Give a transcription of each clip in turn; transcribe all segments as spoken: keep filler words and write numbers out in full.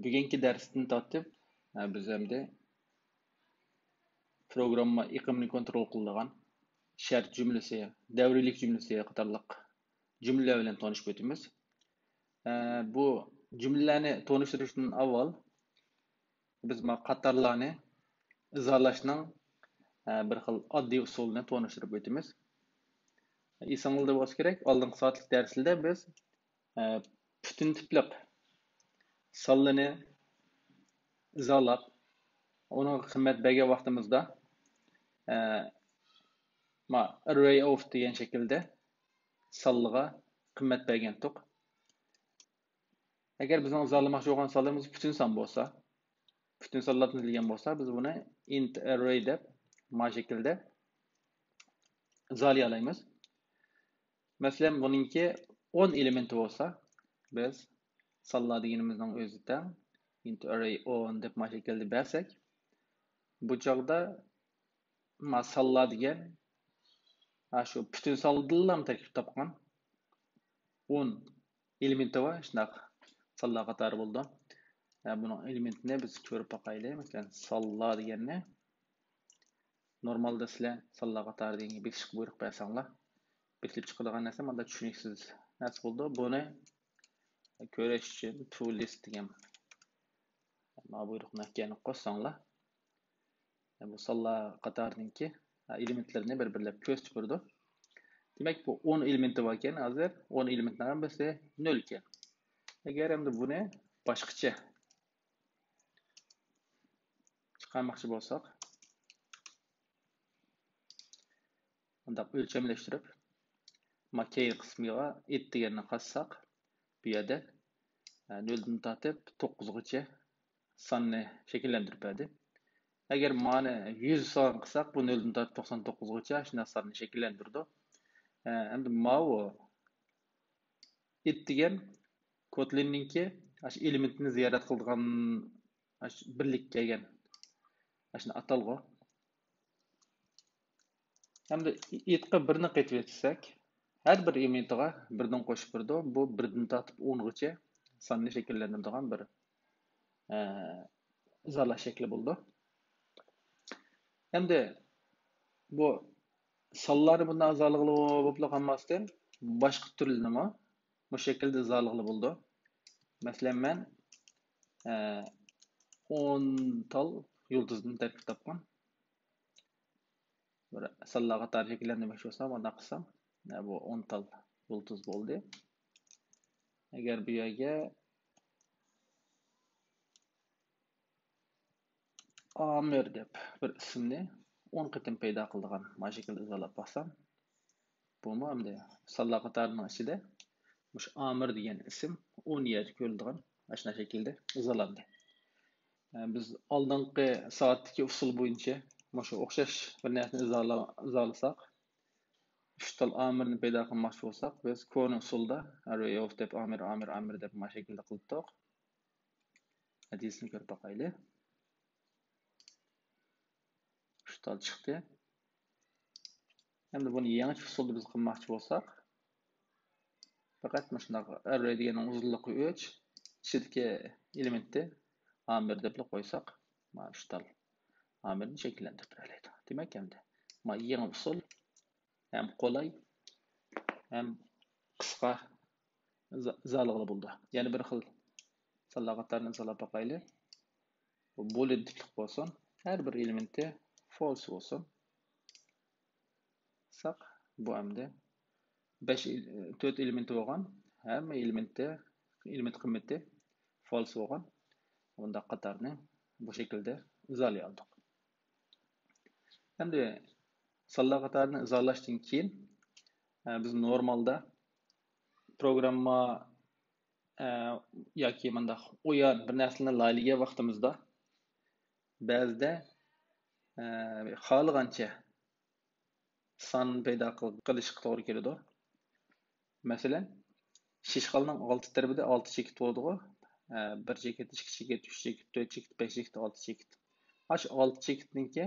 بۈگۈنكى دەرستىن تارتىپ، ئە، بىز ئەمدى پروگرامما ئېقىمىنى كونترول قىلىدىغان شەرت جۈملىسى، دەۋرىيلىك جۈملىسى قاتارلىق جۈملىلەر بىلەن تونۇشۇپ ئۆتىمىز. ئە، بۇ جۈملىلەرنى تونۇشتۇرۇشتىن ئاۋۋال بىز ما قاتارلارنى ئىزاھلاشنىڭ، ئە، بىر خىل ئاددىي ئۇسۇلىنى تونۇشتۇرۇپ ئۆتىمىز. ئېسىڭلاردا بولسا كېرەك، ئالدىنقى سائەتلىك دەرسلەردە بىز، ئە، پۈتۈن تىپلىق سانلىنى ئىزاھلاپ، ئۇنىڭغا قىممەت بەرگەن ۋاقتىمىزدا، ئە، ما ئەررەي ئوف دېگەن شەكىلدە سانلىغا قىممەت بەرگەنتۇق. ئەگەر بىزنىڭ ئىزاھلىماقچى بولغان سانلىرىمىز پۈتۈن سان بولسا، پۈتۈن سانلاردىن دېگەن بولسا، بىز بۇنى ئىنت ئەررەي دەپ ما شەكىلدە ئىزاھلىيالايمىز. مەسىلەن، بۇنىڭكى ئون ئېلېمېنتى بولسا، بىز سانلار دېگىنىمىزنىڭ ئۆزى تەڭ ئىنت ئەررەي ئون دەپ ما شەكىلدە بەرسەك، بۇ چاغدا ما سانلار دېگەن، ھە، شۇ پۈتۈن سانلاردىنلا تەركىب تاپقان ئون ئېلېمېنتى بار شۇنداق سانلار قاتارى بولىدۇ. ھە، بۇنىڭ ئېلېمېنتىنى بىز كۆرۈپ باقايلى. مەسىلەن، سانلار دېگەننى نورمالدا سىلەر سانلار قاتارى دېگەنگە بېسىشقا بۇيرۇق بەرسەڭلار، بېسىلىپ چىقىدىغان نەرسە ماندا چۈشىنىكسىز نەرسە بولىدۇ. بۇنى كۆرۈش ئۈچۈن تولىست دېگەن ما بۇيرۇقنى يەنە قوشساڭلار، بۇ سانلار قاتارىنىڭكى ئېلېمېنتلىرىنى بىر-بىرلەپ كۆرسىتىپ بېرىدۇ. دېمەك، بۇ ئون ئېلېمېنتى باركەن، ھازىر ئون ئېلېمېنتنىڭ ھەممىسى نۆل ئىكەن. ئەگەر ئەمدى بۇنى باشقىچە چىقارماقچى بولساق، مۇنداق ئۆلچەملەشتۈرۈپ، ما كەينى قىسمىغا ئىت دېگەننى قاتساق، بۇ يەردە، ئە، نۆلدىن تارتىپ توققۇزغىچە ساننى شەكىللەندۈرۈپ بەردى. ئەگەر مانى يۈز سان قىلساق، بۇ نۆلدىن تارتىپ توقسان توققۇزغىچە شۇنداق ساننى شەكىللەندۈرىدۇ. ئە، ئەمدى ماۋۇ ئىت دېگەن كوتلىننىڭكى ئاشۇ ئېلېمېنتىنى زىيارەت قىلىدىغان ئاشۇ بىرلىككە كەلگەن ئاشۇ ئاتالغۇ. ئەمدى ئىتقا بىرنى قېتىۋەتسەك، ھەر بىر ئېلېمېنتىغا بىردىن قوشۇپ بېرىدۇ. بۇ بىردىن تارتىپ ئونغىچە ساننى شەكىللەندۈرىدىغان بىر، ئە، ئىزاھلاش شەكلى بولىدۇ. ئەمدى بۇ سانلارنى بۇنداق ئىزاھلىغىلى بولۇپلا قالماستىن، باشقا تۈرلىرىنىمۇ بۇ شەكىلدە ئىزاھلىغىلى بولىدۇ. مەسىلەن، مەن، ئە، ئون تال يۇلتۇزدىن تەركىب تاپقان. بىر سانلار قاتارى شەكىللەندۈرمەكچى بولسام، مۇنداق قىلسام، مانا بۇ ئون تال يۇلتۇز بولدى. ئەگەر بۇ يەرگە ئامىر دەپ بىر ئىسىمنى ئون قېتىم پەيدا قىلىدىغان مانا شەكىلدە ئىزاھلاپ باقسام، بۇمۇ ئەمدى سانلار قاتارىنىڭ ئىچىدە مۇشۇ ئامىر دېگەن ئىسىم ئون يەردە كۆرۈلىدىغان ئاشۇنداق شەكىلدە ئىزاھلاندى. ئە، بىز ئالدىنقى سائەتتىكى ئۇسۇل بويىچە مۇشۇ ئوخشاش بىر نەرسىنى ئىزاھلا-، ئىزاھلىساق، ئۈچ تال ئامىرنى پەيدا قىلماقچى بولساق، بىز كونا ئۇسۇلدا ئەررەي ئوف دەپ ئامىر، ئامىر، ئامىر دەپ مانا شەكىلدە قىلدۇق. نەتىجىسىنى كۆرۈپ باقايلى. ئۈچ تال چىقتى. ئەمدى بۇنى يېڭىچە ئۇسۇلدا بىز قىلماقچى بولساق، پەقەت مۇشۇنداق ئەررەي دېگەننىڭ ئۇزۇنلۇقى ئۈچ، ئىچىدىكى ئېلېمېنتى ئامىر دەپلا قويساق، مانا ئۈچ تال ئامىرنى شەكىللەندۈرۈپ بېرەلەيدۇ. دېمەك، ئەمدى مانا يېڭى ئۇسۇل ھەم قولاي، ھەم قىسقا ئىزا-، ئىزاھلىغىلى بولىدۇ. يەنە بىر خىل سانلار قاتارىنى ئىزاھلاپ باقايلى. بۇ بولىن تىپلىق بولسۇن، ھەر بىر ئېلېمېنتى فالس بولسۇن. قىلساق، بۇ ئەمدى بەش ئېل-، تۆت ئېلېمېنتى بولغان، ھەممە ئېلېمېنتى، ئېلېمېنت قىممىتى فالس بولغان بۇنداق قاتارنى بۇ شەكىلدە ئىزاھلىيالىدۇق. ئەمدى سانلار قاتارىنى ئىزاھلاشتىن كېيىن، ئە، بىز نورمالدا پروگرامما، ئە، ياكى مۇنداق ئويۇن بىر نەرسىلەرنى لايىھەلىگەن ۋاقتىمىزدا بەزىدە، ئە، خالىغانچە سان پەيدا قىل-، قىلىشقا توغرا كېلىدۇ. مەسىلەن، شىشخانىنىڭ ئالتە تەرىپىدە ئالتە چېكىت بولىدىغۇ. ئە، بىر چېكىت، ئىككى چېكىت، ئۈچ چېكىت، تۆت چېكىت، بەش چېكىت، ئالتە چېكىت. ئاشۇ ئالتە چېكىتنىڭكى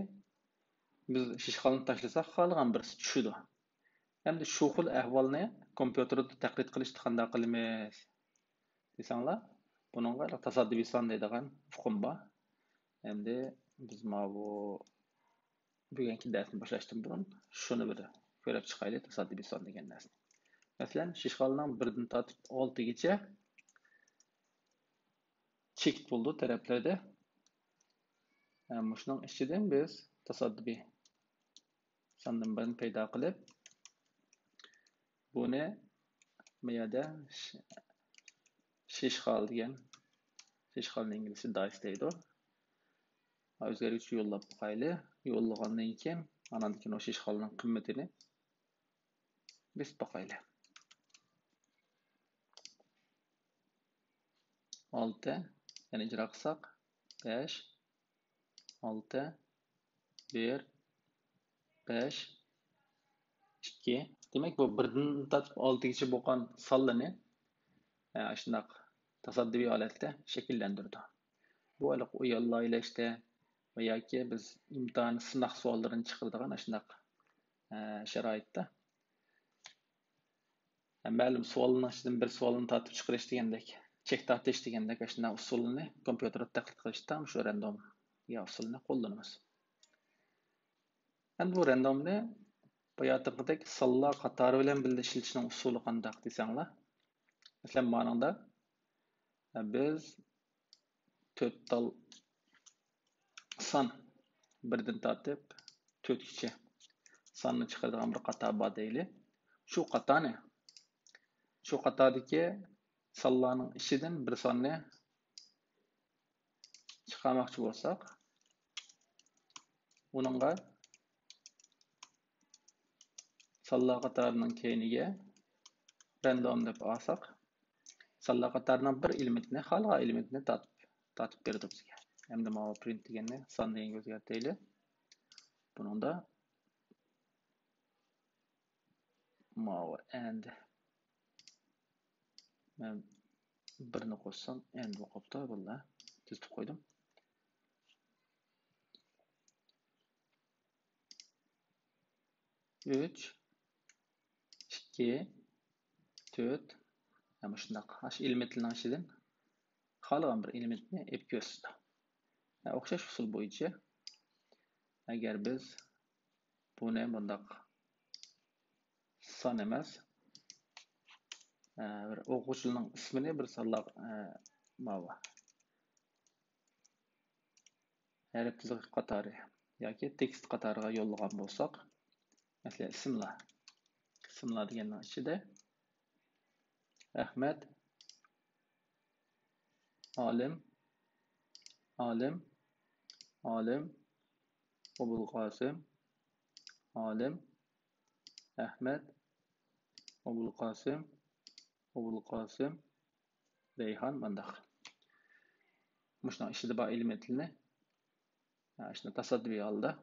بىز شىشخانىنى تاشلىساق، خالىغان بىرسى چۈشىدۇ. ئەمدى شۇ خىل ئەھۋالنى كومپيۇتېردا تەقلىد قىلىشتا قانداق قىلىمىز دېسەڭلار، بۇنىڭغا تاسادىپىي سان دەيدىغان ئۇقۇم بار. ئەمدى بىز ماۋۇ بۈگۈنكى دەرسنى باشلاشتىن بۇرۇن شۇنى بىر كۆرۈپ چىقايلى، تاسادىپىي سان دېگەن نەرسىنى. مەسىلەن، شىشخانىنىڭ بىردىن تارتىپ ئالتىگىچە چېكىت بولىدۇ تەرەپلىرىدە. ھە، مۇشۇنىڭ ئىچىدىن بىز تاسادىپىي ساندىن بىرنى پەيدا قىلىپ، بۇنى بۇ يەردە ش-، شىشخال دېگەن، شىشخالنى ئىنگلىزچە دايس دەيدۇ. ئۆزگەرگۈچ يوللاپ باقايلى. يوللىغاندىن كېيىن، ئاناندىن كېيىن ئۇ شىشخالنىڭ قىممىتىنى بېسىپ باقايلى. ئالتە، يەنە ئىجرا قىلساق، بەش، ئالتە، بىر، بەش، ئىككى. دېمەك، بۇ بىردىن تارتىپ ئالتىگىچە بولغان سانلارنى، ئە، شۇنداق تاسادىپىي ھالەتتە شەكىللەندۈرىدۇ. بۇ ھېلىقى ئۇيانلايلاشتا ۋە ياكى بىز ئىمتىھان سىناق سوئاللىرىنى چىقىرىدىغان شۇنداق، ئە، شارائىتتا. مەلۇم سوئالنىڭ ئىچىدىن بىر سوئالنى تارتىپ چىقىرىش دېگەندەك، چەك تارتىش دېگەندەك ئاشۇنداق ئۇسۇلنى كومپيۇتېردا تەقلىد قىلىشتا مۇشۇ رەندوم دېگەن ئۇسۇلنى قوللىنىمىز. ئەمدى بۇ رەندومنى باياتىنقىدەك سانلار قاتارى بىلەن بىللە ئىشلىتىشنىڭ ئۇسۇلى قانداق دېسەڭلار، مەسىلەن، مانىڭدا بىز تۆت تال سان، بىردىن تارتىپ تۆتكىچە ساننى چىقىرىدىغان بىر قاتار بار دەيلى. شۇ قاتارنى، شۇ قاتاردىكى سانلارنىڭ ئىچىدىن بىر ساننى چىقارماقچى بولساق، ئۇنىڭغا سانلار قاتارىنىڭ كەينىگە رەندوم دەپ ئالساق، سانلار قاتارىنىڭ بىر ئېلېمېنتىنى، خالىغان ئېلېمېنتىنى تارتىپ، تارتىپ بېرىدۇ بىزگە. ئەمدى ماۋۇ پرىنت دېگەننى سان دېگەنگە ئۆزگەرتەيلى. بۇنىڭدا ماۋۇ ئەند، مەن بىرنى قوشسام، ئەند بولۇپ قاپتۇ، باللا تۈزىتىپ قويدۇم. ئۈچ، ئىككى، تۆت، مۇشۇنداق ئاشۇ ئېلېمېنتلارنىڭ ئىچىدىن خالىغان بىر ئېلېمېنتنى ئېلىپ كۆرسىتىدۇ. ئوخشاش ئۇسۇل بويىچە، ئەگەر بىز بۇنى بۇنداق سان ئەمەس، بىر ئوقۇغۇچىنىڭ ئىسمىنى بىر سانلاپ، ماۋۇ ھەرپ تىزىقى قاتارى ياكى تېكىست قاتارىغا يوللىغان بولساق، مەسىلەن، ئىسىملار. ئىسىملار دېگەننىڭ ئىچىدە ئەخمەت، ئالىم، ئالىم، ئالىم، ئوبۇلقاسىم، ئالىم، ئەخمەت، ئوبۇلقاسىم، ئوبۇلقاسىم، رەيھان مانداق. مۇشۇنىڭ ئىچىدە بار ئېلېمېنتلىرىنى، ھە، شۇنى تاسادىپىي ھالدا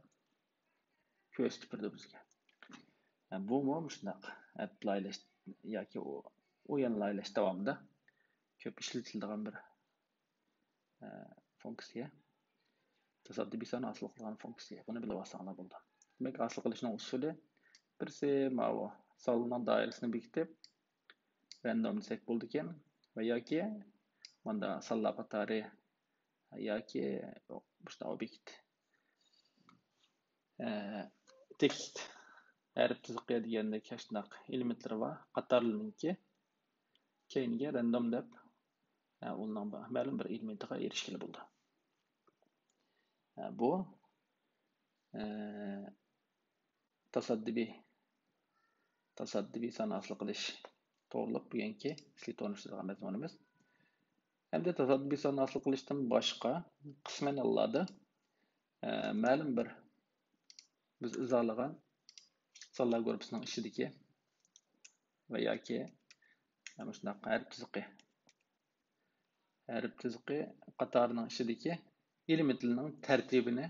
كۆرسىتىپ بېرىدۇ بىزگە. ھە، بۇمۇ مۇشۇنداق ئەپلايلاش ياكى ئۇ، ئۇيانلايلاش داۋامىدا كۆپ ئىشلىتىلىدىغان بىر، ھە، فۇنكسىيە. تاسادىپىي سان ھاسىل قىلىدىغان فۇنكسىيە. بۇنى بىلىۋالساڭلار بولىدۇ. دېمەك، ھاسىل قىلىشنىڭ ئۇسۇلى بىرسى ماۋۇ سانلارنىڭ دائىرىسىنى بېكىتىپ، رەندوم دېسەك بولىدىكەن ۋە ياكى ماندا سانلار قاتارى ياكى مۇشۇنداق ئوبيېكت، ئە، تېكىست، ھەرپ تىزىقى دېگەندەك شۇنداق ئېلېمېنتلىرى بار قاتارلىرىنىڭكى كەينىگە رەندوم دەپ، ئە، ئۇنىڭ بىر، مەلۇم بىر ئېلېمېنتىغا ئېرىشكىلى بولىدۇ. ئە، بۇ، ئە، تاسادىپىي، تاسادىپىي سان ھاسىل قىلىش توغرۇلۇق بۈگۈنكى سىلى تونۇشتۇرىدىغان مەزمۇنىمىز. ئەمدى تاسادىپىي سان ھاسىل قىلىشتىن باشقا قىسمەن ھاللاردا، ئە، مەلۇم بىر بىز ئىزاھلىغان سانلار گۇرۇپپىسىنىڭ ئىچىدىكى ۋە ياكى مۇشۇنداق ھەرپ تىزىقى، ھەرپ تىزىقى قاتارىنىڭ ئىچىدىكى ئېلېمېنتلىرىنىڭ تەرتىپىنى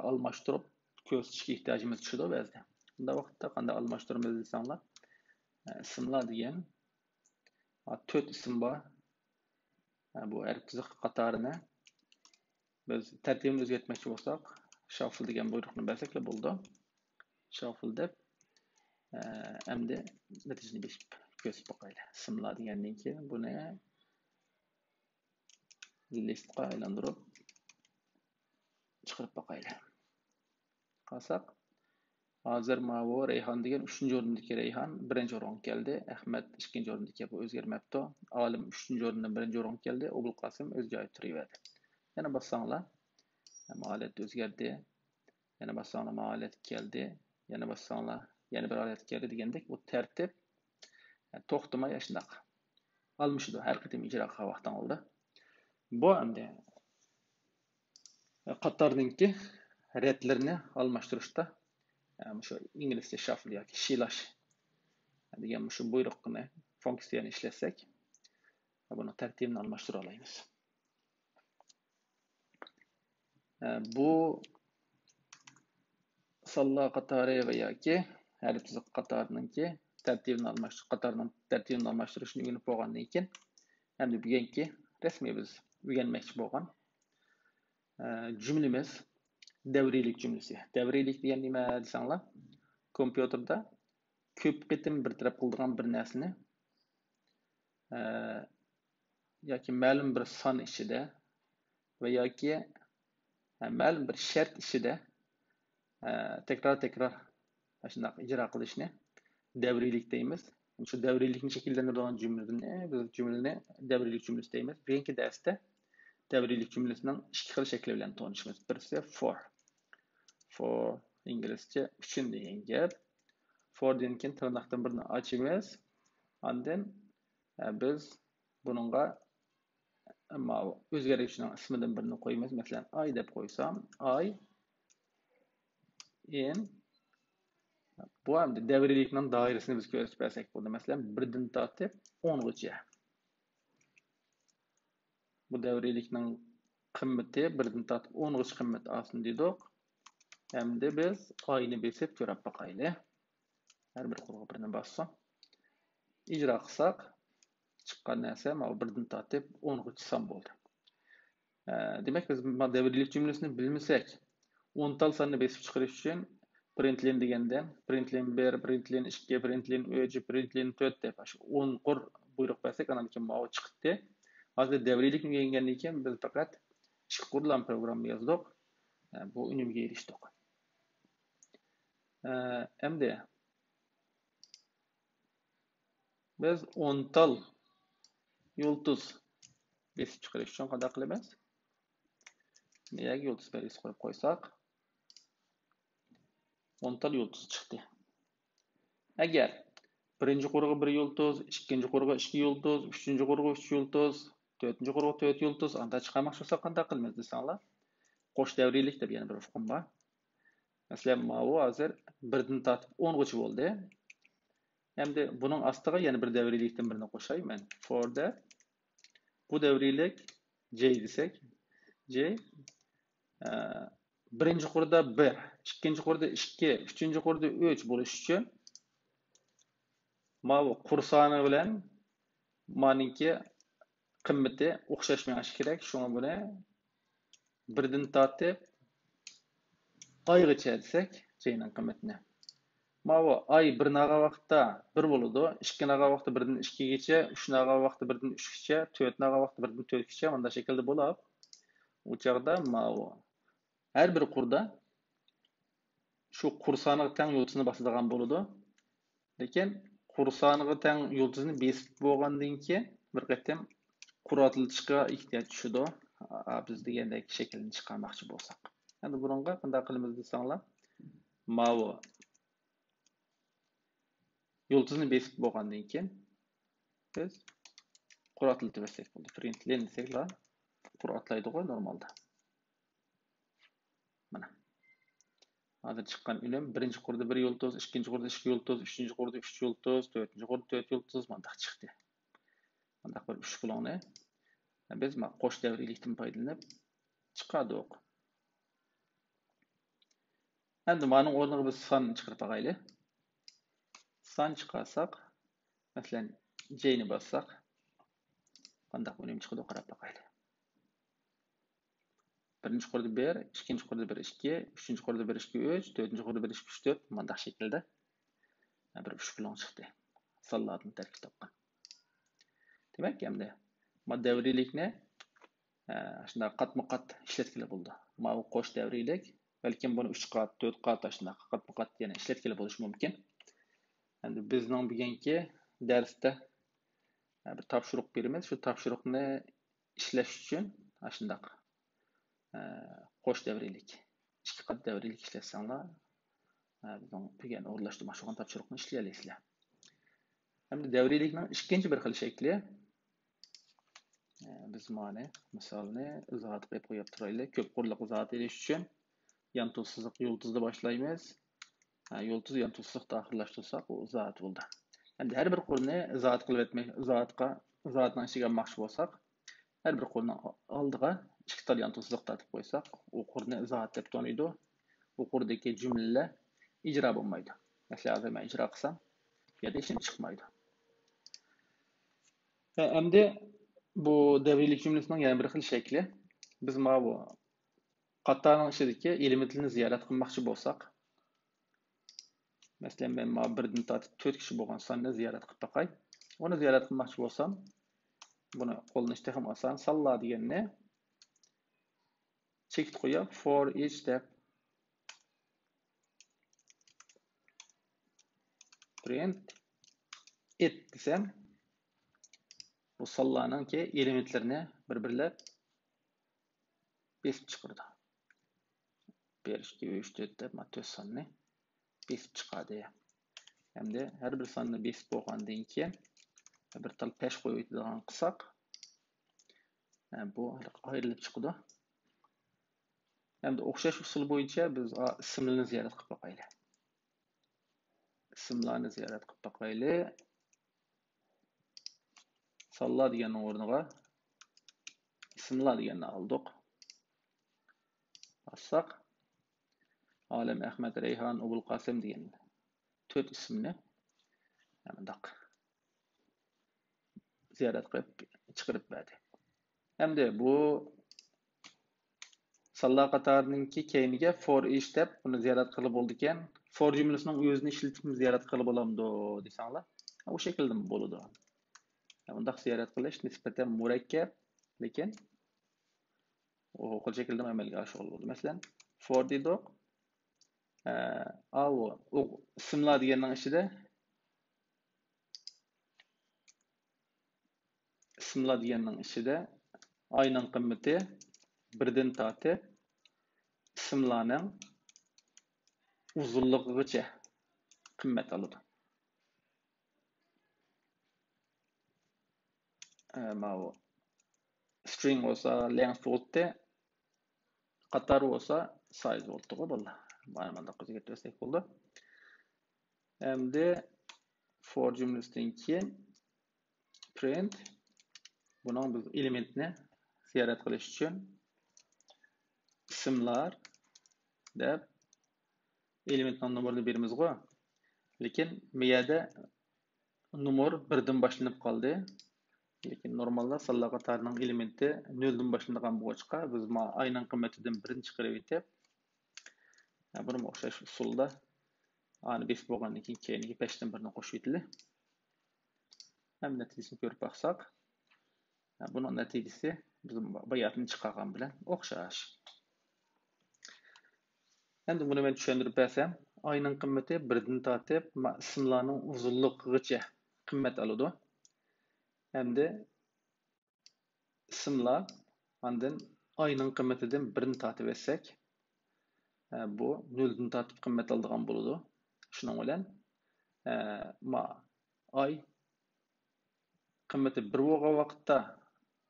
ئالماشتۇرۇپ كۆرسىتىشكە ئېھتىياجىمىز چۈشىدۇ بەزىدە. بۇنداق ۋاقىتتا قانداق ئالماشتۇرىمىز دېسەڭلار، ئىسىملار دېگەن تۆت ئىسىم بار. بۇ ھەرپ تىزىقى قاتارىنى بىز تەرتىپىنى ئۆزگەرتمەكچى بولساق، شافل دېگەن بۇيرۇقنى بەرسەكلا بولىدۇ. شافل دەپ، ئە، ئەمدى نەتىجىنى بېسىپ كۆرسىتىپ باقايلى. ئىسىملار دېگەندىن كېيىن بۇنى لىستقا ئايلاندۇرۇپ چىقىرىپ باقايلى. قارىساق، ھازىر ماۋۇ رەيھان دېگەن ئۈچىنچى ئورۇندىكى رەيھان بىرىنچى ئورۇنغا كەلدى. ئەخمەت ئىككىنچى ئورۇندا ئىكەن، بۇ ئۆزگەرمەپتۇ. ئالىم ئۈچىنچى ئورۇندىن بىرىنچى ئورۇنغا كەلدى. ئوبۇلقاسىم ئۆز جايىدا تۇرۇۋەردى. يەنە باسساڭلار، ھالەت ئۆزگەردى. يەنە باسساڭلار، ماۋۇ ھالەتكە كەلدى. يەنە باسساڭلار، يەنە بىر ھالەتكە كەلدى دېگەندەك، بۇ تەرتىپ توختىماي ئاشۇنداق ئالمىشىدۇ ھەر قېتىم ئىجرا قىلغان ۋاقتىڭلاردا. بۇ ئەمدى قاتارنىڭكى رەتلىرىنى ئالماشتۇرۇشتا، مۇشۇ ئىنگلىزچە شافل ياكى شىلاش دېگەن مۇشۇ بۇيرۇقنى، فۇنكسىيەنى ئىشلەتسەك، بۇنىڭ تەرتىپىنى ئالماشتۇرالايمىز. بۇ سانلار قاتارى ۋە ياكى ھەرپ سىزىق قاتارىنىڭكى تەرتىپىنى ئالماش-، قاتارىنىڭ تەرتىپىنى ئالماشتۇرۇشنى ئۆگىنىپ بولغاندىن كېيىن، ئەمدى بۈگۈنكى رەسمىي بىز ئۆگەنمەكچى بولغان، ئە، جۈملىمىز دەۋرىيلىك جۈملىسى. دەۋرىيلىك دېگەن نېمە دېسەڭلار، كومپيۇتېردا كۆپ قېتىم بىر تەرەپ قىلىدىغان بىر نەرسىنى، ئە، ياكى مەلۇم بىر سان ئىچىدە ۋە ياكى، ئە، مەلۇم بىر شەرت ئىچىدە، ئە، تەكرار-تەكرار ئاشۇنداق ئىجرا قىلىشنى دەۋرىيلىك دەيمىز. شۇ دەۋرىيلىكنى شەكىللەندۈرىدىغان جۈملىنى، بىز جۈملىنى دەۋرىيلىك جۈملىسى دەيمىز. بۈگۈنكى دەرستە دەۋرىيلىك جۈملىسىنىڭ ئىككى خىل شەكلى بىلەن تونۇشىمىز. بىرسى for. For ئىنگلىزچە ئۈچۈن دېگەن گەپ. For دىن كېيىن تىرناقتىن بىرنى ئاچىمىز. ئاندىن، ئە، بىز بۇنىڭغا ماۋۇ ئۆزگەرگۈچىنىڭ ئىسمىدىن بىرنى قويىمىز. مەسىلەن، I دەپ قويسام، I in، بۇ ئەمدى دەۋرىيلىكنىڭ دائىرىسىنى بىز كۆرسىتىپ بەرسەك بولدى. مەسىلەن، بىردىن تارتىپ ئونغىچە. بۇ دەۋرىيلىكنىڭ قىممىتى بىردىن تارتىپ ئونغىچە قىممەت ئالسۇن دېدۇق. ئەمدى بىز I نى بېسىپ كۆرۈپ باقايلى. ھەر بىر قۇرغا بىرنى باسسۇن. ئىجرا قىلساق، چىققان نەرسە ماۋۇ بىردىن تارتىپ ئونغىچە سان بولدى. ئە، دېمەك، بىز ما دەۋرىيلىك جۈملىسىنى بىلمىسەك، ئون تال ساننى بېسىپ چىقىرىش ئۈچۈن پرىنتلىن دېگەندە، پرىنتلىن بىر، پرىنتلىن ئىككى، پرىنتلىن ئۈچ، پرىنتلىن تۆت دەپ ئاشۇ ئون قۇر بۇيرۇق بەرسەك، ئاندىن كېيىن ماۋۇ چىقتى. ھازىر دەۋرىيلىكنى ئۆگەنگەندىن كېيىن بىز پەقەت ئىككى قۇرلام پروگرامما يازدۇق. ئە، بۇ ئۈنۈمگە ئېرىشتۇق. ئە، ئەمدى بىز ئون تال يۇلتۇز بېسىپ چىقىرىش ئۈچۈن قانداق قىلىمىز؟ يەرگە يۇلتۇز بەلگىسى قويۇپ قويساق، ئون تال يۇلتۇز چىقتى. ئەگەر بىرىنچى قۇرغا بىر يۇلتۇز، ئىككىنچى قۇرغا ئىككى يۇلتۇز، ئۈچىنچى قۇرغا ئۈچ يۇلتۇز، تۆتىنچى قۇرغا تۆت يۇلتۇز، ئانداق چىقارماقچى بولساق قانداق قىلىمىز دېسەڭلار، قوش دەۋرىيلىك دەپ يەنە بىر ئۇقۇم بار. مەسىلەن، ماۋۇ ھازىر بىردىن تارتىپ ئونغىچە بولدى. ئەمدى بۇنىڭ ئاستىغا يەنە بىر دەۋرىيلىكتىن بىرنى قوشاي مەن. For دەپ. بۇ دەۋرىيلىك J دېسەك، J، ئە، بىرىنچى قۇردا بىر، ئىككىنچى قۇردا ئىككى، ئۈچىنچى قۇردا ئۈچ بولۇش ئۈچۈن ماۋۇ قۇر سانى بىلەن مانىڭكى قىممىتى ئوخشاش مېڭىشى كېرەك. شۇڭا بۇنى بىردىن تارتىپ ئايغىچە دېسەك، J نىڭ قىممىتىنى. ماۋۇ I بىرنى ئالغان ۋاقىتتا بىر بولىدۇ، ئىككىنى ئالغان ۋاقىتتا بىردىن ئىككىگىچە، ئۈچنى ئالغان ۋاقىتتا بىردىن ئۈچكىچە، تۆتنى ئالغان ۋاقىتتا بىردىن تۆتكىچە مۇنداق شەكىلدە بولۇپ، ئۇ چاغدا ماۋۇ ھەر بىر قۇردا شۇ قۇر سانىغا تەڭ يۇلتۇزنى باسىدىغان بولىدۇ. لېكىن قۇر سانىغا تەڭ يۇلتۇزنى بېسىپ بولغاندىن كېيىن بىر قېتىم قۇر ئاتلىتىشقا ئېھتىياج چۈشىدۇ. ئا، بىز دېگەندەك شەكىلنى چىقارماقچى بولساق. ئەمدى بۇنىڭغا قانداق قىلىمىز دېسەڭلار، ماۋۇ يۇلتۇزنى بېسىپ بولغاندىن كېيىن بىز قۇر ئاتلىتىۋەتسەك بولدى. پرىنت لىن دېسەكلا قۇر ئاتلايدىغۇ نورمالدا. مانا. ھازىر چىققان ئۈنۈم بىرىنچى قۇردا بىر يۇلتۇز، ئىككىنچى قۇردا ئىككى يۇلتۇز، ئۈچىنچى قۇردا ئۈچ يۇلتۇز، تۆتىنچى قۇردا تۆت يۇلتۇز مانداق چىقتى. مانداق بىر ئۈچ پۇلۇڭنى بىز ما-، قوش دەۋرىيلىكتىن پايدىلىنىپ چىقاردۇق. ئەمدى مانىڭ ئورنىغا بىز سان چىقىرىپ باقايلى. سان چىقارساق، مەسىلەن، J نى باسساق، قانداق ئۈنۈم چىقىدۇ قاراپ باقايلى. بىرىنچى قۇردا بىر، ئىككىنچى قۇردا بىر ئىككى، ئۈچىنچى قۇردا بىر ئىككى ئۈچ، تۆتىنچى قۇردا بىر ئىككى ئۈچ تۆت، مانداق شەكىلدە بىر ئۈچ پۇلۇڭ چىقتى. سانلاردىن تەركىب تاپقان. دېمەك، ئەمدى ما دەۋرىيلىكنى ئە، شۇنداق قاتمۇ قات ئىشلەتكىلى بولىدۇ. ماۋۇ قوش دەۋرىيلىك، بەلكىم بۇنى ئۈچ قات، تۆت قات، ئاشۇنداق قاتمۇ قات يەنە ئىشلەتكىلى بولۇشى مۇمكىن. ئەمدى بىزنىڭ بۈگۈنكى دەرستە، ئە، بىر تاپشۇرۇق بېرىمىز. شۇ تاپشۇرۇقنى ئىشلەش ئۈچۈن ئاشۇنداق، ئە، قوش دەۋرىيلىك، ئىككى قات دەۋرىيلىك ئىشلەتسەڭلار، ئە، بىزنىڭ بۈگۈن ئورۇنلاشتۇرماقچى بولغان تاپشۇرۇقنى ئىشلىيەلەيسىلەر. ئەمدى دەۋرىيلىكنىڭ ئىككىنچى بىر خىل شەكلى، ئە، بىز مانا مىسالنى ئىزاھات قىلىپ قويۇپ تۇرايلى. كۆپ قۇرلۇق ئىزاھات ئېلىش ئۈچۈن يانتۇ سىزىق يۇلتۇزدا باشلايمىز. ھە، يۇلتۇز يانتۇ سىزىقتا ئاخىرلاشتۇرساق، ئۇ ئىزاھات بولدى. ئەمدى ھەر بىر قۇرنى ئىزاھات قىلىپ ئۆتمەك، ئىزاھاتقا، ئىزاھاتنىڭ ئىچىگە ئالماقچى بولساق، ھەر بىر قۇرنىڭ ئالدىغا ئىككى تال يانتۇ سىزىق تارتىپ قويساق، ئۇ قۇرنى ئىزاھات دەپ تونۇيدۇ. ئۇ قۇردىكى جۈملىلەر ئىجرا بولمايدۇ. مەسىلەن، ھازىر مەن ئىجرا قىلسام، بۇ يەردە ھېچنېمە چىقمايدۇ. ھە، ئەمدى بۇ دەۋرىيلىك جۈملىسىنىڭ يەنە بىر خىل شەكلى. بىز ماۋۇ قاتارنىڭ ئىچىدىكى ئېلېمېنتلىرىنى زىيارەت قىلماقچى بولساق، مەسىلەن، مەن ماۋۇ بىردىن تارتىپ تۆتكىچە بولغان ساننى زىيارەت قىلىپ باقاي. ئۇنى زىيارەت قىلماقچى بولسام، بۇنى قوللىنىش تېخىمۇ ئاسان. سانلار دېگەننى چېكىت قويۇپ، for each دەپ print it دېسەم، بۇ سانلارنىڭكى ئېلېمېنتلىرىنى بىر-بىرلەپ بېسىپ چىقىرىدۇ. بىر، ئىككى، ئۈچ، تۆت دەپ، مانا تۆت ساننى بېسىپ چىقاردى. ئەمدى ھەر بىر ساننى بېسىپ بولغاندىن كېيىن، بىر تال پەش قويۇۋېتىدىغان قىلساق، بۇ ئايرىلىپ چىقىدۇ. ئەمدى ئوخشاش ئۇسۇل بويىچە بىز ئىسىملارنى زىيارەت قىلىپ باقايلى. ئىسىملارنى زىيارەت قىلىپ باقايلى. سانلار دېگەننىڭ ئورنىغا ئىسىملار دېگەننى ئالدۇق. باسساق، ئالەم، ئەخمەت، رەيھان، ئوبۇلقاسىم دېگەن تۆت ئىسىمنى مۇنداق زىيارەت قىلىپ چىقىرىپ بەردى. ئەمدى بۇ سانلار قاتارىنىڭكى كەينىگە for each دەپ بۇنى زىيارەت قىلغىلى بولىدىكەن. For جۈملىسىنىڭ ئۆزىنى ئىشلىتىپمۇ زىيارەت قىلغىلى بولامدۇ دېسەڭلار، ئۇ شەكىلدىمۇ بولىدۇ. بۇنداق زىيارەت قىلىش نىسبەتەن مۇرەككەپ، لېكىن ئۇ خىل شەكىلدىمۇ ئەمەلگە ئاشۇرغىلى بولىدۇ. مەسىلەن، for دېدۇق. ئە، ئاۋۇ، ئۇ ئىسىملار دېگەننىڭ ئىچىدە ئىسىملار دېگەننىڭ ئىچىدە ئاينىڭ قىممىتى بىردىن تارتىپ ئىسىملارنىڭ ئۇزۇنلۇقىغىچە قىممەت ئالىدۇ. ئە، ماۋۇ string بولسا length بولدى، قاتار بولسا size بولدىغۇ، بالىلار. مانا مۇنداق ئۆزگەرتىۋەتسەك بولدى. ئەمدى for جۈملىسىدىن كېيىن print، بۇنىڭ بىز ئېلېمېنتنى زىيارەت قىلىش ئۈچۈن ئىسىملار دەپ ئېلېمېنتنىڭ نومۇرىنى بېرىمىزغۇ. لېكىن بۇ يەردە نومۇر بىردىن باشلىنىپ قالدى. لېكىن نورمالدا سانلار قاتارىنىڭ ئېلېمېنتى نۆلدىن باشلىنىدىغان بولغاچقا، بىز ما ئاينىڭ قىممىتىدىن بىرنى چىقىرىۋېتىپ، بۇنىمۇ ئوخشاش ئۇسۇلدا ئانى بېسىپ بولغاندىن كېيىن كەينىگە بەشتىن بىرنى قوشۇۋېتىلى. ھەم نەتىجىسىنى كۆرۈپ باقساق، بۇنىڭ نەتىجىسى بىز باياتىن چىقارغان بىلەن ئوخشاش. ئەمدى بۇنى مەن چۈشەندۈرۈپ بەرسەم، ئاينىڭ قىممىتى بىردىن تارتىپ ما-، ئىسىملارنىڭ ئۇزۇنلۇقىغىچە قىممەت ئالىدۇ. ئەمدى ئىسىملار، ئاندىن ئاينىڭ قىممىتىدىن بىرنى تارتىۋەتسەك، ئە، بۇ نۆلدىن تارتىپ قىممەت ئالىدىغان بولىدۇ. شۇنىڭ بىلەن، ئە، ما-، ئاي قىممىتى بىر بولغان ۋاقىتتا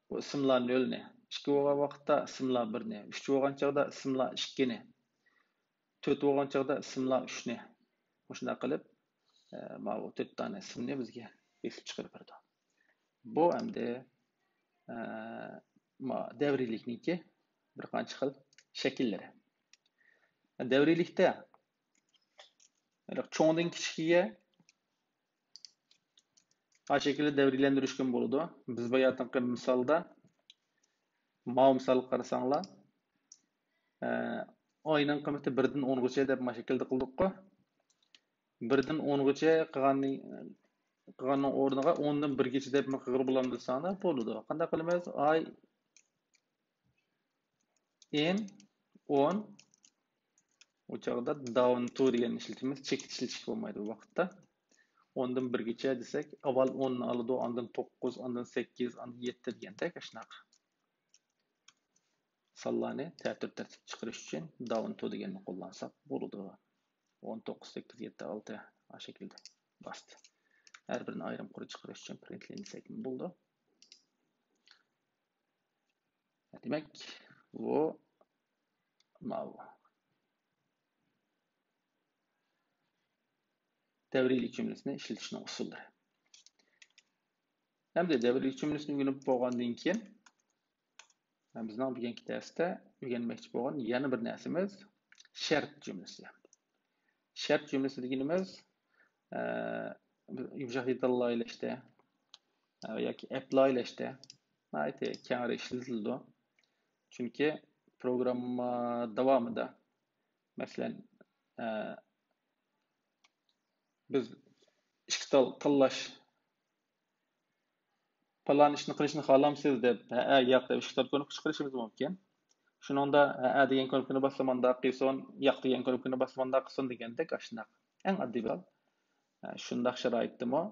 بۇ ئىسىملار نۆلنى، ئىككى بولغان ۋاقىتتا ئىسىملار بىرنى، ئۈچ بولغان چاغدا ئىسىملار ئىككىنى، تۆت بولغان چاغدا ئىسىملار ئۈچنى. مۇشۇنداق قىلىپ، ئە، ماۋۇ تۆت دانە ئىسىمنى بىزگە بېسىپ چىقىرىپ بېرىدۇ. بۇ ئەمدى، ئە، ما-، دەۋرىيلىكنىڭكى بىر قانچە خىل شەكىللىرى. دەۋرىيلىكتە چوڭدىن كىچىكىگە ئاشۇ شەكىلدە دەۋرىيلەندۈرۈشكىمۇ بولىدۇ. بىز باياتىنقى مىسالدا، ماۋۇ مىسالغا قارىساڭلار، ئە، ئاينىڭ قىممىتى بىردىن ئونغىچە دەپ مانا شەكىلدە قىلدۇققۇ. بىردىن ئونغىچە قىلغاننى، قىلغاننىڭ ئورنىغا ئوندىن بىرگىچە دەپ قىلغىلى بولامدۇ دېسەڭلار، بولىدۇ. قانداق قىلىمىز؟ ئاي ئىن ئون، ئۇ چاغدا داۋن تو دېگەننى ئىشلىتىمىز، چېكىت ئىشلىتىشكە بولمايدۇ بۇ ۋاقىتتا. ئوندىن بىرگىچە دېسەك، ئاۋۋال ئوننى ئالىدۇ، ئاندىن توققۇز، ئاندىن سەككىز، ئاندىن يەتتە دېگەندەك ئاشۇنداق سانلارنى تەتۈر تەرتىپ چىقىرىش ئۈچۈن داۋن تو دېگەننى قوللانساق بولىدۇ. ئون توققۇز، سەككىز، يەتتە، ئالتە، ئاشۇ شەكىلدە باستى. ھەر بىرىنى ئايرىم قۇرى چىقىرىش ئۈچۈن پرىنتلىن دېسەكمۇ بولىدۇ. دېمەك، بۇ ماۋۇ دەۋرىيلىك جۈملىسىنى ئىشلىتىشنىڭ ئۇسۇللىرى. ئەمدى دەۋرىيلىك جۈملىسىنى ئۆگىنىپ بولغاندىن كېيىن، بىزنىڭ بۈگۈنكى دەرستە ئۆگەنمەكچى بولغان يەنە بىر نەرسىمىز شەرت جۈملىسى. شەرت جۈملىسى دېگىنىمىز، ئە، يۇمشاق دېتاللار ئىشلەشتە، ئە، ياكى ئەپلار ئىشلەشتە ناھايىتى كەڭرى ئىشلىتىلىدۇ. چۈنكى پروگرامما داۋامىدا، مەسىلەن، ئە، بىز ئىككى تال تاللاش، پالان ئىشنى قىلىشنى خالامسىز دەپ، ھەئە، ياق دەپ ئىككى تال كۇنۇپكا چىقىرىشىمىز مۇمكىن. شۇنىڭدا ھەئە دېگەن كۇنۇپكىنى باسسا مانداق قىلسۇن، ياق دېگەن كۇنۇپكىنى باسسا مانداق قىلسۇن دېگەندەك ئاشۇنداق. ئەڭ ئاددىي بىر، ئە، شۇنداق شارائىتتىمۇ،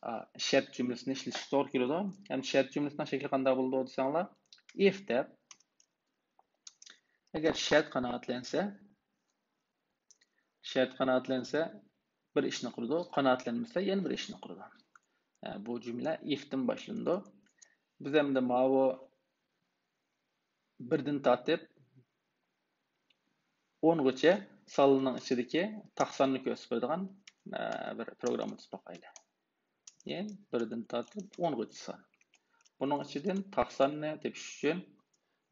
ئا، شەرت جۈملىسىنى ئىشلىتىش توغرا كېلىدۇ. ھەم شەرت جۈملىسىنىڭ شەكلى قانداق بولىدۇ دېسەڭلار، ئىف دەپ، ئەگەر شەرت قانائەتلەنسە، شەرت قانائەتلەنسە، بىر ئىشنى قىلىدۇ، قانائەتلەنمىسە، يەنە بىر ئىشنى قىلىدۇ. ئە، بۇ جۈملە ئىفتىن باشلىنىدۇ. بىز ئەمدى ماۋۇ بىردىن تارتىپ ئونغىچە سانلىنىڭ ئىچىدىكى تاق ساننى كۆرسىتىپ بېرىدىغان، ئە، بىر پروگرامما تۈزۈپ باقايلى. يەنى بىردىن تارتىپ ئونغىچە سان. بۇنىڭ ئىچىدىن تاق ساننى تېپىش ئۈچۈن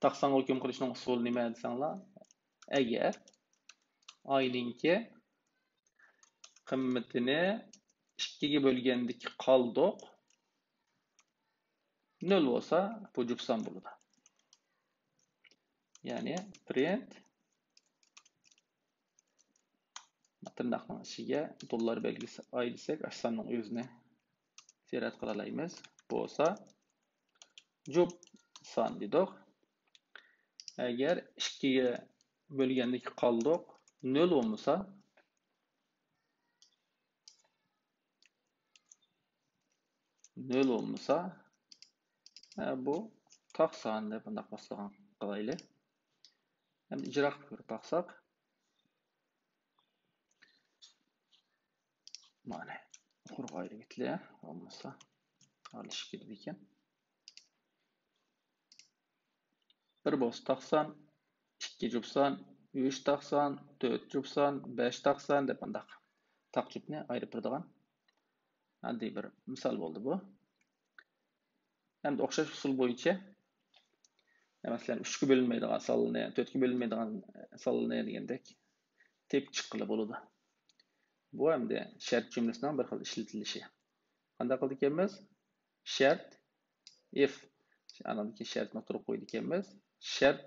تاق سانغا ھۆكۈم قىلىشنىڭ ئۇسۇلى نېمە دېسەڭلار، ئەگەر ئاينىڭكى قىممىتىنى ئىككىگە بۆلگەندىكى قالدۇق نۆل بولسا، بۇ جۈپ سان بولىدۇ. يەنى پرىنت تىرناقنىڭ ئىچىگە دوللار بەلگىسى ئاي دېسەك، ئاشۇ ساننىڭ ئۆزىنى زىيارەت قىلالايمىز. بولسا جۈپ سان دېدۇق. ئەگەر ئىككىگە بۆلگەندىكى قالدۇق نۆل بولمىسا، نۆل بولمىسا، ھە، بۇ تاق سان دەپ بۇنداق باسىدىغان قىلايلى. ھەم ئىجرا قىلىپ كۆرۈپ باقساق. مانا، قۇرۇق ئايرىۋېتىلە، بولمىسا ئارىلىشىپ كېتىدىكەن. بىر بولسا تاق سان، ئىككى جۈپ سان، ئۈچ تاق سان، تۆت جۈپ سان، بەش تاق سان دەپ مۇنداق تاق جۈپنى ئايرىپ بېرىدىغان ئاددىي بىر مىسال بولدى بۇ. ھەمدە ئوخشاش ئۇسۇل بويىچە، مەسىلەن، ئۈچكە بۆلۈنمەيدىغان سانلىنى، تۆتكە بۆلۈنمەيدىغان سانلىنى دېگەندەك تېپىپ چىققىلى بولىدۇ. بۇ ئەمدى شەرت جۈملىسىنىڭ بىر خىل ئىشلىتىلىشى. قانداق قىلىدىكەنمىز؟ شەرت، ئىف، ئانىڭدىن كېيىن شەرتنى ئوتتۇرىغا قويىدىكەنمىز. شەرت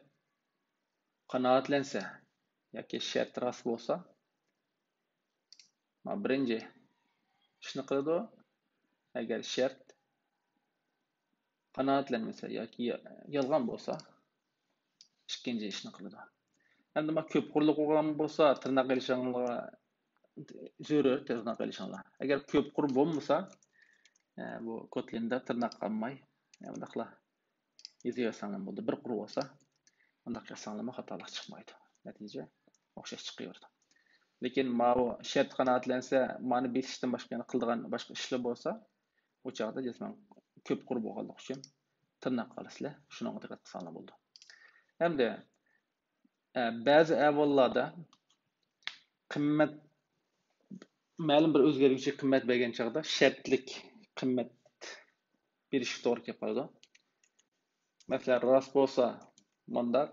قانائەتلەنسە ياكى شەرت راست بولسا، مانا بىرىنچى ئىشنى قىلىدۇ. ئەگەر شەرت قانائەتلەنمىسە ياكى يالغان بولسا، ئىككىنچى ئىشنى قىلىدۇ. ئەمدى مانا كۆپ قۇرلۇق بولغان بولسا، تىرناق ئېلىشىڭلارغا زۆرۈر، تىرناق ئېلىشىڭلار. ئەگەر كۆپ قۇر بولمىسا، ئە، بۇ كوتلىندا تىرناق قالماي، ئە، مۇنداقلا يېزىۋەرسەڭلار بولدى. بىر قۇر بولسا، مۇنداق يازساڭلارمۇ خاتالىق چىقمايدۇ. نەتىجە ئوخشاش چىقىۋېرىدۇ. لېكىن ماۋۇ شەرت قانائەتلەنسە، مانا بېسىشتىن باشقا يەنە قىلىدىغان باشقا ئىشلار بولسا، ئۇ چاغدا جەزمەن كۆپ قۇر بولغانلىقى ئۈچۈن تىرناق قالىسىلەر. شۇنىڭغا دىققەت قىلساڭلار بولىدۇ. ئەمدى، ئە، بەزى ئەھۋاللاردا قىممەت، مەلۇم بىر ئۆزگەرگۈچى قىممەت بەرگەن چاغدا شەرتلىك قىممەت بېرىشكە توغرا كېلىپ قالىدۇ. مەسىلەن، راست بولسا مانداق،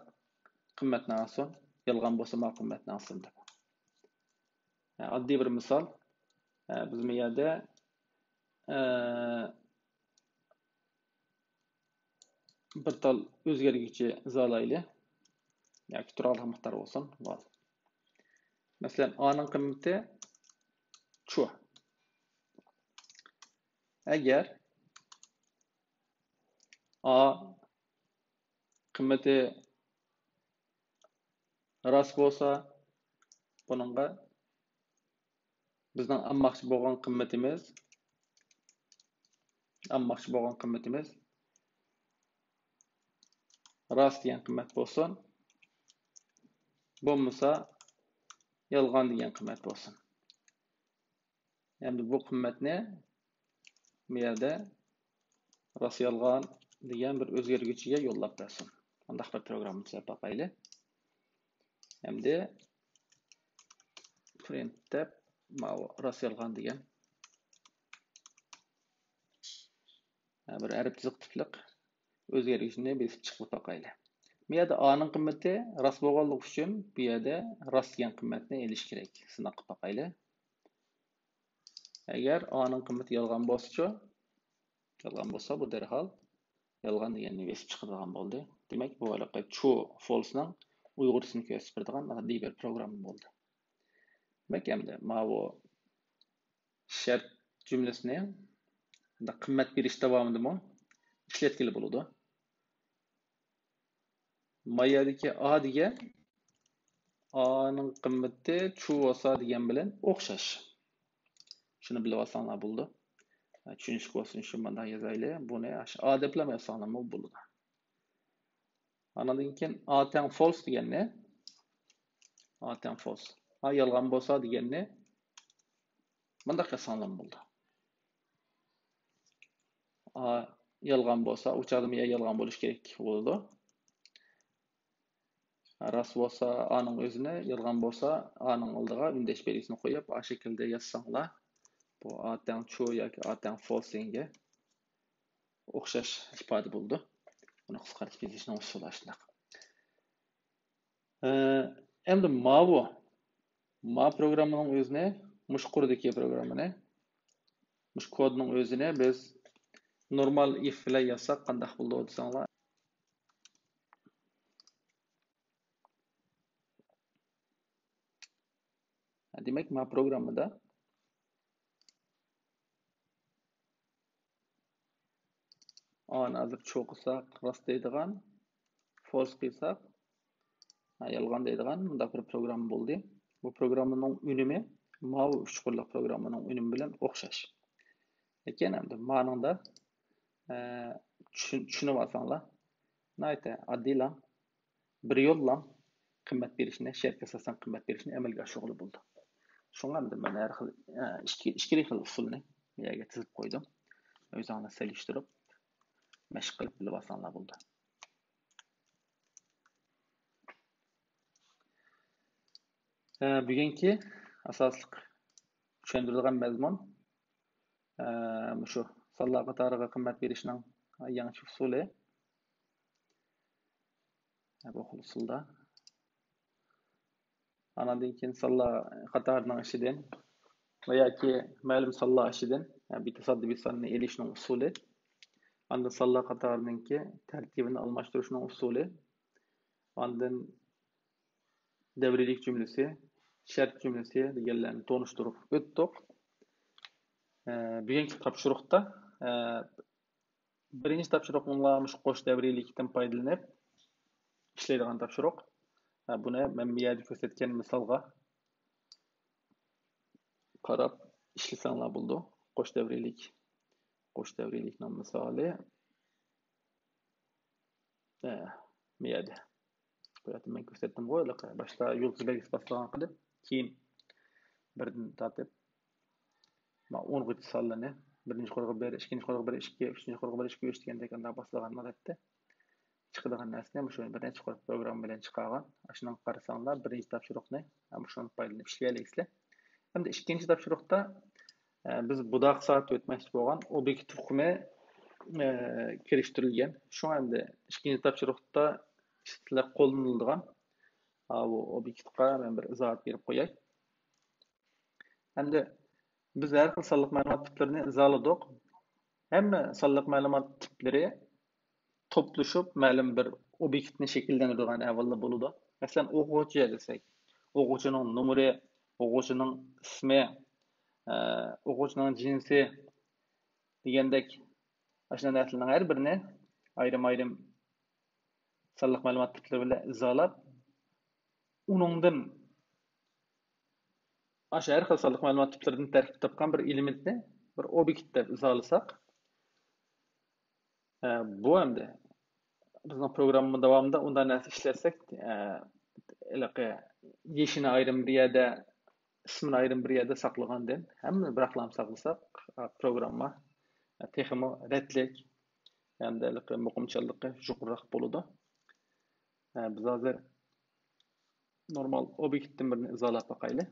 قىممەتنى ئالسۇن، يالغان بولسا ما قىممەتنى ئالسۇن دەپ. ئاددىي بىر مىسال. بىز بۇ يەردە، بىر تال ئۆزگەرگۈچى ئىزاھلايلى. ياكى تۇراقلىق مىقدار بولسۇن. مەسىلەن، ئانىڭ قىممىتى چۇ. ئەگەر ئا قىممىتى راست بولسا، بۇنىڭغا بىزنىڭ ئالماقچى بولغان قىممىتىمىز، ئالماقچى بولغان قىممىتىمىز راست دېگەن قىممەت بولسۇن، بولمىسا يالغان دېگەن قىممەت بولسۇن. ئەمدى بۇ قىممەتنى بۇ يەردە راست يالغان دېگەن بىر ئۆزگەرگۈچىگە يوللاپ بەرسۇن. مۇنداق بىر پروگرامما تۈزەپ باقايلى. ئەمدى پرىنت دەپ ماۋۇ راست يالغان دېگەن بىر ھەرپ سىزىق تىپلىق ئۆزگەرگۈچنى بېسىپ چىقىپ باقايلى. بۇ يەردە ئانىڭ قىممىتى راست بولغانلىقى ئۈچۈن بۇ يەردە راست دېگەن قىممەتنى ئېلىش كېرەك. سىناق قىلىپ باقايلى. ئەگەر ئانىڭ قىممىتى يالغان بولسىچۇ؟ يالغان بولسا، بۇ دەرھال يالغان دېگەننى بېسىپ چىقىدىغان بولدى. دېمەك، بۇ ھېلىقى ترۇ، فالسنىڭ ئۇيغۇرچىسىنى كۆرسىتىپ بېرىدىغان بىر پروگرامما بولدى. دېمەك، ئەمدى ماۋۇ شەرت جۈملىسىنى قىممەت بېرىش داۋامىدىمۇ ئىشلەتكىلى بولىدۇ. ما يەردىكى ئا دېگەن، ئانىڭ قىممىتى ترۇ بولسا دېگەن بىلەن ئوخشاش. شۇنى بىلىۋالساڭلار بولىدۇ. چۈشىنىشلىك بولسۇن ئۈچۈن مۇنداق يازايلى. بۇنى ئاشۇ ئا دەپلا يازساڭلارمۇ بولىدۇ. ئاندىن كېيىن ئا تەڭ فالس دېگەننى، ئا تەڭ فالس، ئا يالغان بولسا دېگەننى مۇنداق يازساڭلارمۇ بولىدۇ. ئا يالغان بولسا، ئۇ چاغدا يالغان بولۇشى كېرەك بولىدۇ. راست بولسا ئانىڭ ئۆزىنى، يالغان بولسا ئانىڭ ئالدىغا ئۈندەش بەلگىسىنى قويۇپ، ئا شەكىلدە يازساڭلار، بۇ ئا تەڭ ترۇ ياكى ئا تەڭ فالس دېگەنگە ئوخشاش ئىپادە بولىدۇ. بۇنى قىسقارتىپ يېزىشنىڭ ئۇسۇلى ئاشۇنداق. ئە، ئەمدى ماۋۇ، ما پروگراممىنىڭ ئۆزىنى، مۇشۇ قۇردىكى پروگراممىنى، مۇشۇ كودنىڭ ئۆزىنى بىز نورمال ئىف بىلەن يازساق قانداق بولىدۇ دېسەڭلار. دېمەك، ما پروگراممىدا ئانى ھازىر ترۇ قىلساق راست دەيدىغان، فالس قىلساق يالغان دەيدىغان مۇنداق بىر پروگرامما بولدى. بۇ پروگراممىنىڭ ئۈنۈمى ماۋۇ ئۈچ قۇرلۇق پروگراممىنىڭ ئۈنۈمى بىلەن ئوخشاش. لېكىن ئەمدى مانىڭدا، ئە، چۈشىنىۋالساڭلار، ناھايىتى ئاددىيلا بىر يوللا قىممەت بېرىشنى، شەرتكە ئاساسەن قىممەت بېرىشنى ئەمەلگە ئاشۇرغىلى بولىدۇ. شۇڭا ئەمدى مەن ھەر خىل، ئە، ئىككى، ئىككى خىل ئۇسۇلنى بۇ يەرگە تىزىپ قويدۇم. ئۆزۈڭلار سېلىشتۇرۇپ، مەشىق قىلىپ بىلىۋالساڭلار بولىدۇ. ئە، بۈگۈنكى ئاساسلىق چۈشەندۈرىدىغان مەزمۇن، ئە، مۇشۇ سانلار قاتارىغا قىممەت بېرىشنىڭ يېڭىچە ئۇسۇلى. بۇ خىل ئۇسۇلدا. ئاناندىن كېيىن سانلار قاتارىنىڭ ئىچىدىن ۋە ياكى مەلۇم سانلار ئىچىدىن، يەنى بىتاسادىپىي ساننى ئېلىشنىڭ ئۇسۇلى. ئاندىن سانلار قاتارىنىڭكى تەرتىپىنى ئالماشتۇرۇشنىڭ ئۇسۇلى. ئاندىن دەۋرىيلىك جۈملىسى، شەرت جۈملىسى دېگەنلەرنى تونۇشتۇرۇپ ئۆتتۇق. ئە، بۈگۈنكى تاپشۇرۇقتا، ئە، بىرىنچى تاپشۇرۇقنىڭلا مۇشۇ قوش دەۋرىيلىكتىن پايدىلىنىپ ئىشلەيدىغان تاپشۇرۇق. ھە، بۇنى مەن بۇ يەردە كۆرسەتكەن مىسالغا قاراپ ئىشلىسەڭلار بولىدۇ. قوش دەۋرىيلىك، قوش دەۋرىيلىكنىڭ مىسالى، ھە، بۇ يەردە. بۇ يەردە مەن كۆرسەتتىمغۇ، ھېلىقى باشتا يۇلتۇز بەلگىسى باسىدىغان قىلىپ، كېيىن بىردىن تارتىپ، مانا ئونغىچە سانلىرىنى، بىرىنچى قۇرغا بىر، ئىككىنچى قۇرغا بىر، ئىككى، ئۈچىنچى قۇرغا بىر، ئىككى، ئۈچ دېگەندەك ئانداق باسىدىغان ئادەتتە. چىقىدىغان نەرسىنى مۇشۇ بىر نەچچە قۇر پروگرامما بىلەن چىقارغان. ئاشۇنىڭغا قارىساڭلار، بىرىنچى تاپشۇرۇقنى مۇشۇنى پايدىلىنىپ ئىشلىيەلەيسىلەر. ئەمدى ئىككىنچى تاپشۇرۇقتا، ئە، بىز بۇداق سائەت ئۆتمەكچى بولغان ئوبيېكت ئۇقۇمى، ئە، كىرىشتۈرۈلگەن. شۇڭا ئەمدى ئىككىنچى تاپشۇرۇقتا ئىشلەپ قوللىنىلىدىغان، ئە، بۇ ئوبيېكتقا مەن بىر ئىزاھات بېرىپ قوياي. ئەمدى بىز ھەر خىل سانلىق مەلۇمات تىپلىرىنى ئىزاھلىدۇق. ھەممە سانلىق مەلۇمات تىپلىرى توپلىشىپ مەلۇم بىر ئوبيېكتنى شەكىللەندۈرىدىغان ئەھۋالدا بولىدۇ. مەسىلەن، ئوقۇغۇچى دېسەك، ئوقۇغۇچىنىڭ نومۇرى، ئوقۇغۇچىنىڭ ئىسمى، ئە، ئوقۇغۇچىنىڭ جىنسى دېگەندەك ئاشۇنداق نەرسىلەرنىڭ ھەر بىرىنى ئايرىم-ئايرىم سانلىق مەلۇمات تىپلىرى بىلەن ئىزاھلاپ، ئۇنىڭدىن ئاشۇ ھەر خىل سانلىق مەلۇمات تىپلىرىدىن تەركىب تاپقان بىر ئېلېمېنتنى بىر ئوبيېكت دەپ ئىزاھلىساق، ئە، بۇ ئەمدى بىزنىڭ پروگرامما داۋامىدا ئۇنداق نەرسە ئىشلەتسەك، ئە، ھېلىقى يېشىنى ئايرىم بىر يەردە، ئىسمىنى ئايرىم بىر يەردە ساقلىغاندىن ھەممىنى بىراقلام ساقلىساق، ئە، پروگرامما، ئە، تېخىمۇ رەتلىك ھەمدە ھېلىقى مۇقىمچانلىقى يۇقىرىراق بولىدۇ. ئە، بىز ھازىر نورمال ئوبيېكتتىن بىرنى ئىزاھلاپ باقايلى.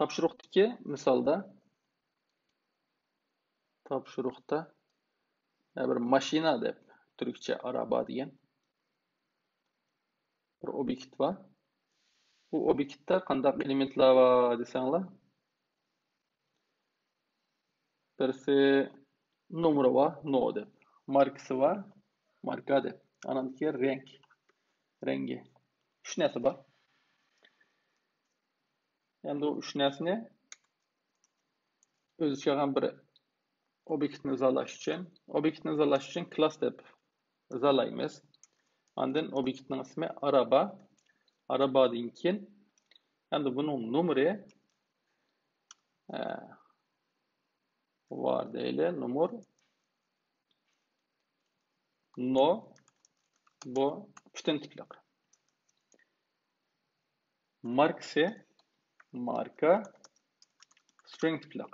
تاپشۇرۇقتىكى مىسالدا، تاپشۇرۇقتا، يا، بىر ماشىنا دەپ، تۈركچە ئارابا دېگەن بىر ئوبيېكت بار. بۇ ئوبيېكتتا قانداق ئېلېمېنتلار بار دېسەڭلار، بىرسى نومۇرى بار، نو دەپ، ماركىسى بار، ماركا دەپ، ئانان كېيىن رەڭ، رەڭگى. ئۈچ نەرسە بار. ئەمدى ئۇ ئۈچ نەرسىنى ئۆز ئىچىگە ئالغان بىر ئوبيېكتنى ئىزاھلاش ئۈچۈن، ئوبيېكتنى ئىزاھلاش ئۈچۈن كلاس دەپ ئىزاھلايمىز. ئاندىن ئوبيېكتنىڭ ئىسمى ئارابا. ئارابادىن كېيىن، ئەمدى بۇنىڭ نومۇرى، ئە، ۋار دەيلى، نومۇر، نو، بۇ پۈتۈن تىپلىق. ماركىسى، ماركا، سترىڭ تىپلىق.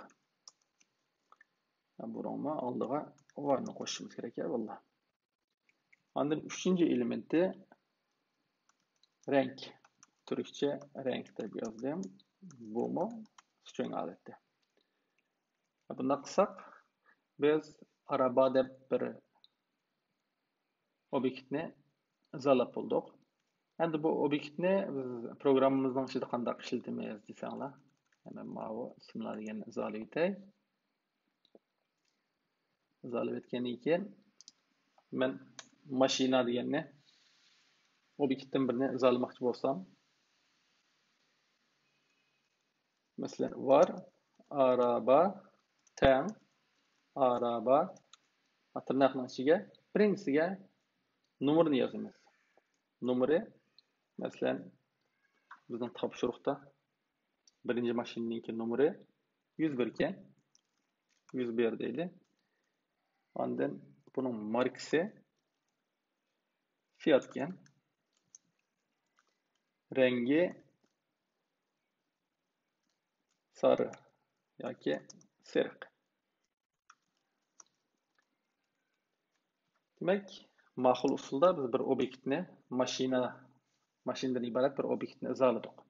بۇنىڭمۇ ئالدىغا ۋارنى قوشۇشىمىز كېرەك، يا، والله. ئاندىن ئۈچىنچى ئېلېمېنتى رەڭ. تۈركچە رەڭ دەپ يازدىم. بۇمۇ سترىڭ ھالەتتە. بۇنداق قىلساق، بىز ئارابا دەپ بىر ئوبيېكتنى ئىزاھلاپ بولدۇق. ئەمدى بۇ ئوبيېكتنى بىز پروگراممىمىزنىڭ ئىچىدە قانداق ئىشلىتىمىز دېسەڭلار، يەنە ماۋۇ سىملا دېگەننى ئىزاھلاپ ئۆتەي. ئىزاھلاپ ئۆتكەندىن كېيىن، مەن ماشىنا دېگەننى ئوبيېكتتىن بىرنى ئىزاھلىماقچى بولسام، مەسىلەن، ۋار، ئارابا، تەڭ، ئارابا، تىرناقنىڭ ئىچىگە بىرىنچىسىگە نومۇرنى يازىمىز. نومۇرى، مەسىلەن، بىزنىڭ تاپشۇرۇقتا بىرىنچى ماشىنىنىڭكى نومۇرى يۈز بىر ئىكەن. يۈز بىر دەيلى. ئاندىن بۇنىڭ ماركىسى فىئات ئىكەن. رەڭگى سارى ياكى سېرىق. دېمەك، ماقۇل ئۇسۇلدا بىز بىر ئوبيېكتنى، ماشىنا، ماشىنىدىن ئىبارەت بىر ئوبيېكتنى ئىزاھلىدۇق.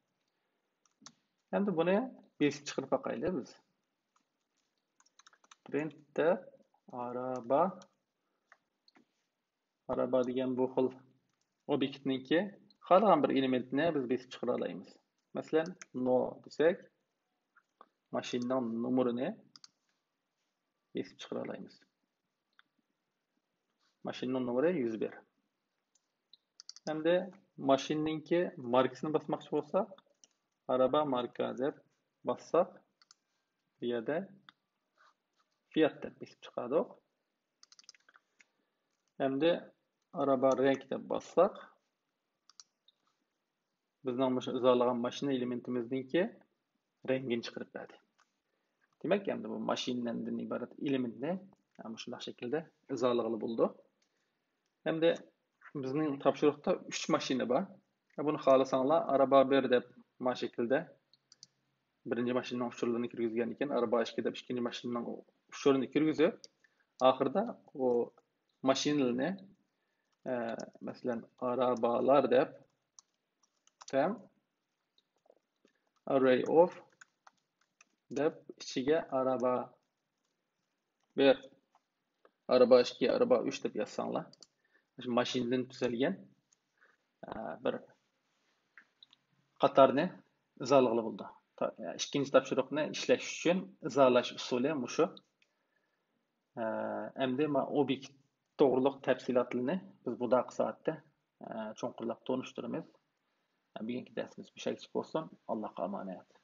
ئەمدى بۇنى بېسىپ چىقىرىپ باقايلى بىز. پرىنت دەپ ئارابا، ئارابا دېگەن بۇ خىل ئوبيېكتنىڭكى خالىغان بىر ئېلېمېنتىنى بىز بېسىپ چىقىرالايمىز. مەسىلەن، نو دېسەك، ماشىنىنىڭ نومۇرىنى بېسىپ چىقىرالايمىز. ماشىنىنىڭ نومۇرى يۈز بىر. ئەمدى ماشىنىنىڭكى ماركىسىنى باسماقچى بولساق، ئارابا ماركا دەپ باسساق، بۇ يەردە فىئات دەپ بېسىپ چىقاردۇق. ئەمدى ئارابا رەڭ دەپ باسساق، بىزنىڭ مۇشۇ ئىزاھلىغان ماشىنا ئېلېمېنتىمىزنىڭكى رەڭگىنى چىقىرىپ بەردى. دېمەك، ئەمدى بۇ ماشىنىدىن ئىبارەت ئېلېمېنتنى مۇشۇنداق شەكىلدە ئىزاھلىغىلى بولىدۇ. ئەمدى بىزنىڭ تاپشۇرۇقتا ئۈچ ماشىنا بار. بۇنى خالىساڭلار، ئارابا بىر دەپ ما شەكىلدە بىرىنچى ماشىنىنىڭ ئۇچۇرلىرىنى كىرگۈزگەندىن كېيىن، ئارابا ئىككى دەپ ئىككىنچى ماشىنىنىڭ ئۇچۇرىنى كىرگۈزۈپ، ئاخىرىدا ئۇ ماشىنىلارنى، ئە، مەسىلەن، ئارابالار دەپ تەڭ array of دەپ ئىچىگە ئارابا بىر، ئارابا ئىككى، ئارابا ئۈچ دەپ يازساڭلار، مۇشۇ ماشىنىدىن تۈزەلگەن، ئە، بىر قاتارنى ئىزاھلىغىلى بولىدۇ. تا-، ئىككىنچى تاپشۇرۇقنى ئىشلەش ئۈچۈن ئىزاھلاش ئۇسۇلى مۇشۇ. ئە، ئەمدى ما ئوبيېكت توغرۇلۇق تەپسىلاتلىرىنى بىز بۇداقى سائەتتە، ئە، چوڭقۇرلاپ تونۇشتۇرىمىز. بۈگۈنكى دەرسىمىز مۇشۇ يەرگىچە بولسۇن. ئاللاھقا ئامانەت.